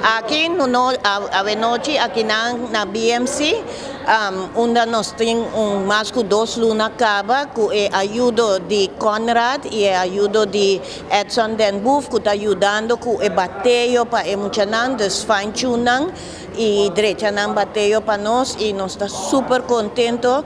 Aki awenochi aki nan na BMC unda nos tin un mas ku dos luna kaba ku e ayudo di Conrad i e ayudo di Edson Den Boef ku ta yudando ku e bateo pa e muchanan, dus fine tune nan i drecha nan bateo pa nos i nos ta super contento,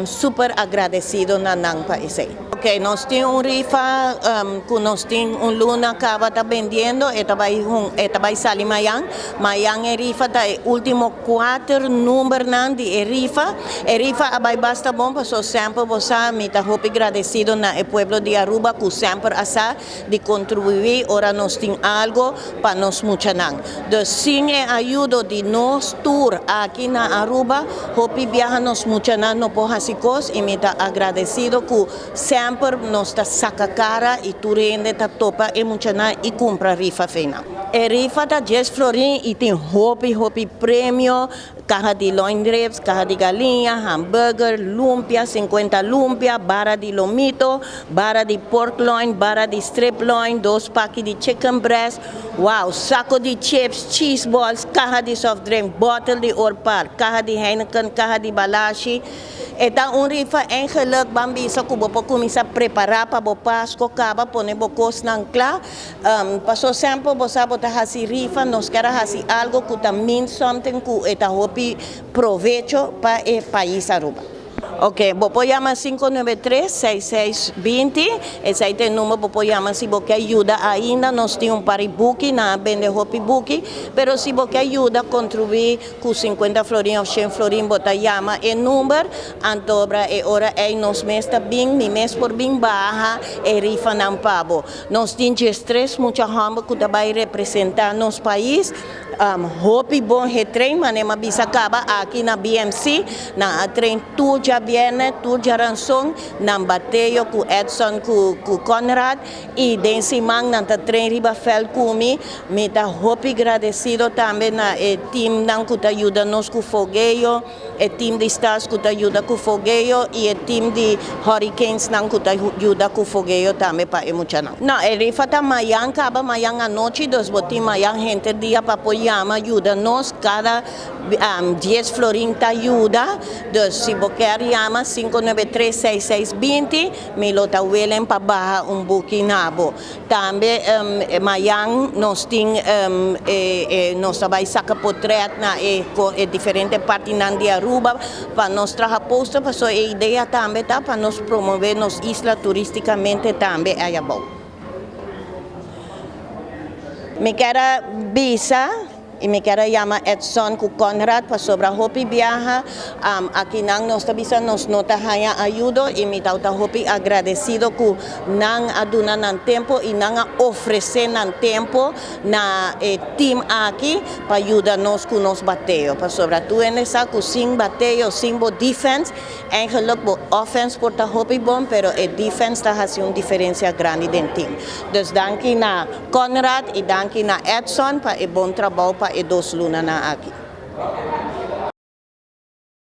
super agradecido na nan pa esei. Ok, nos tin un rifa cu nos tin un luna caba ta bendiendo, e ta bay e ta bay sali mayan. Mayan e rifa ta e ultimo cuater numbernan di e rifa. E rifa a bay basta bon paso semper bo sa mi ta hopi gradecido na e pueblo di Aruba cu semper a sa di contribui ora nos tin algo pa nos muchanan. Dus sin e ayudo di nos tur aki na Aruba, hopi biaha nos muchanan no por haci cos y mi ta agradecido cu semper nos ta saca cara y tur hende ta topa e muchanan y cumpra rifa feinan. E rifa ta dies florin y tin hopi hopi premio. Kaha di loin ribs, kaha di galiña, hamburger, lumpia, 50 lumpia, bara di lomito, bara di pork loin, bara di strip loin, dos paki di chicken breast, wow, saco di chips, cheese balls, kaha di soft drink, bottle di Orpar, kaha di Heineken, kaha di Balashi. E ta un rifa eigenlijk ban bisa ku bo por kuminsá prepará pa bo Pasko kaba pone bo kosnan kla. Paso semper bo sa bo ta hasi rifa, nos kier a hasi algo ku ta mean something ku e ta hopi provecho pa e pais Aruba. Ok, bo por yama 593-6620, esei ta e number bo por yama si bo ke yuda ainda, nos tin un par di buki, nan a bende hopi buki, pero si bo ke yuda kontribuí ku 50 florin òf 100 florin bo ta yama e number, antobra e ora ei nos mes ta bin, mi mes por bin baha e rifanan pa bo. Nos tin 13 mucha hòmber ku ta bai representá nos pais. Hopi bon getrain, manera mi a bisa kaba aki na BMC. Nan a train tur djabièrnè, tur djaranson, nan bateo ku Edson ku Conrad i den siman nan ta train riba vèlt ku mi. Mi ta hopi gradesido tambe na e teamnan ku ta yuda nos ku fogeo. E team di Stars ku ta yuda ku fogeo i e team di Hurricanes nan ku ta yuda ku fogeo tambe pa e muchanan. No, e rifa ta mayan kaba mayan anochi, dus bo tin mayan henter dia pa por yama yuda nos, kada 10 florin ta yuda, dus si bo kier yama 593-6620, mi lo ta willing pa baha un buki na bo. Tambe mayan nos tin nos ta bai saca potret na e diferente partinan di Aruba pa nos traha poster, pasobra e idea tambe ta pa nos promove nos isla turisticamente tambe ayabou. Mi kier a bisa i mi kier a yama Edson ku Conrad pasobra hopi biaha akinan nos ta bisa nos no ta haña ayudo i mi ta hopi agradesido ku nan a duna nan tempu i nan a ofresé nan tempu na e team aki pa yuda nos ku nos bateo, pasobra tur hende sa ku sin bateo, sin bo defense, eigenlijk bo offense por ta hopi bon, pero e defense ta hasi un diferensia grandi den team. Dus danki na Conrad i danki na Edson pa e bon trabou pa e 2 lunanan aki.